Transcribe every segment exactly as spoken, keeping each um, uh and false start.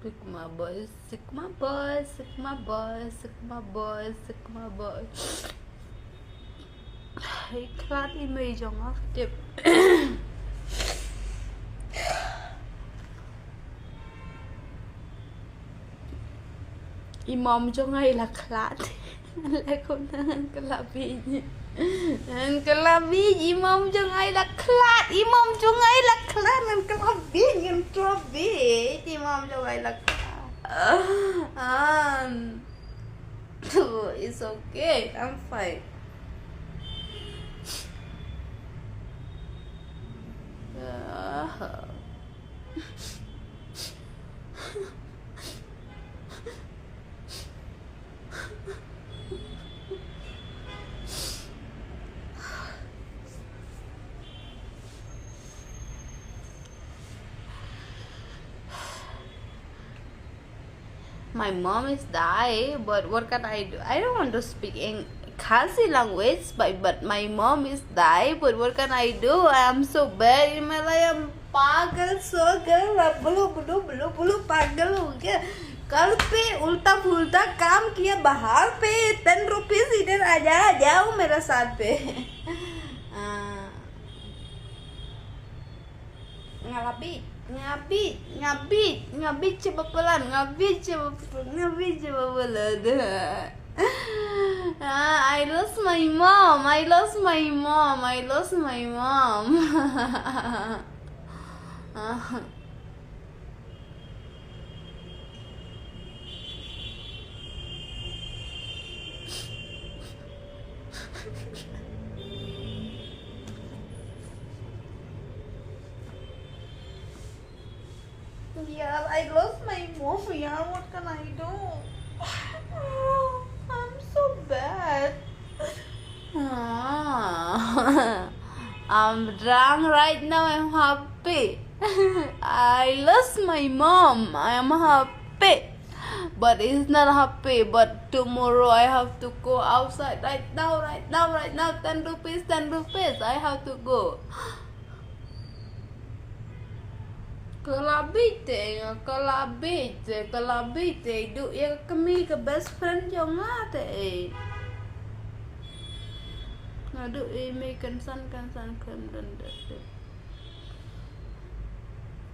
Sigma boy, Sigma boy, Sigma boy, Sigma boy, Sigma boy. Hey, khlad i mei jong nga tip. I mom jong nga i la khlad. Leh kumno ngan khlad bit. Ngan khlad bit, i mom jong nga i la khlad. I mom jong nga i la khlad, ngan khlad bit, ngan khlad bit. I mom jong nga i la khlad. Ah, it's okay, I'm fine. Ah. My mom is die, but what can I do? I don't want to speak in Khasi language, but, but my mom is die, but what can I do? I am so bad in my life. I'm pagal, so girl, bulu, bulu, bulu, bulu, pagal ho gaya. कल पे उल्टा पुल्टा काम किया बाहर पे, ten rupees इधर आ जा, आ जाओ मेरा साथ पे. Ah. Nga la bit, nga bit, nga bit, nga bit sha ba palat, nga bit sha ba palat, nga bit sha ba palat. Ah, I lost my mom, I lost my mom, I lost my mom. Ah. Yeah, I lost my mom. Yeah, what can I do? I'm so bad. Ah, I'm drunk right now. I'm happy. I lost my mom. I am happy. But it's not happy. But tomorrow I have to go outside right now, right now, right now. Ten rupees, ten rupees. I have to go. Ka la bit te nga, ka la bit te, ka la bit te, duh ïa ka kmie ka best friend jong nga te. Nga duh ïa i mei kynsan kynsan khlem don dep.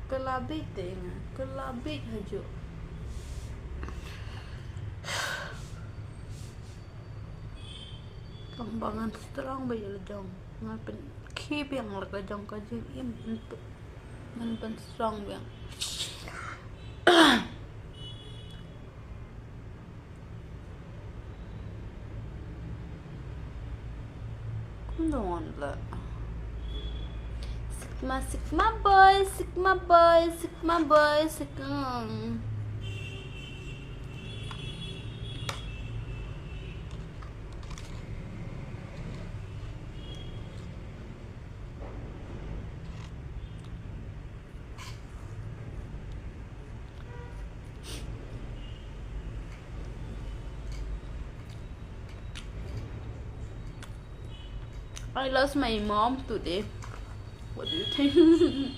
Ka la bit te nga, ka la bit hajuh. Tang ba ngan strong ba ïa la jong. Ngan pynkhih biang la ka jong ka jingim. Ngan pyn, ngan pynstrong biang. Kumno ngan la. Sigma, Sigma boy, Sigma boy, Sigma boy, Sigma. I lost my mom today. What do you think?